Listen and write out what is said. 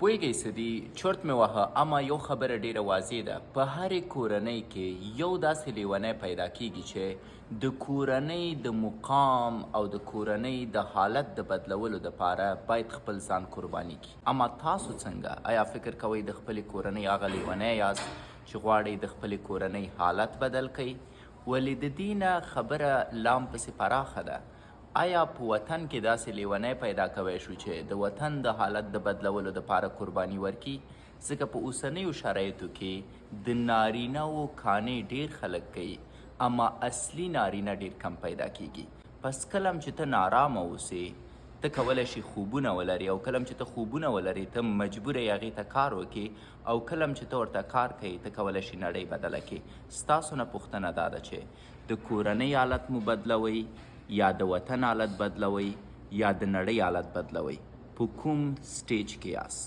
پوهیږئ څه دي، چرت مې واهه، اما یو خبره ډیره واضح ده، په هرې کورنۍ کې یو داسې لیونی پیدا کیږي چې د کورنۍ د مقام او د کورنۍ د حالت د بدلولو دپاره باید خپل ځان قرباني کړي. اما تاسو څنګه؟ ایا فکر کوئ د خپلې کورنۍ هغه لیونی یاست چې غواړئ د خپلې کورنۍ حالت بدل کړئ؟ ولې د دې نه خبره لام پسې پراخه ده. ایا په وطن کې داسې لیونی پیدا کوی شو چې د وطن د حالت د بدلولو دپاره قرباني ورکړي؟ ځکه په اوسنیو شرایطو کې د نارینه وو کانې ډیر خلک کوي اما اصلي نارینه ډیر کم پیدا کیږي. پس کله هم چې ته نارامه اوسې ته کولی شې خوبونه ولرې او کله هم چې ته خوبونه ولرې ته مجبوره یې هغې ته کار وکړې او کله هم چې ته ورته کار کوې ته کولی شې نړۍ بدله کړې. ستاسو نه پوښتنه دا ده چې د کورنۍ حالت مو بدلوئ یا د وطن حالت بدلوئ یا د نړۍ حالت بدلوئ، په کوم سټیج کې یاست؟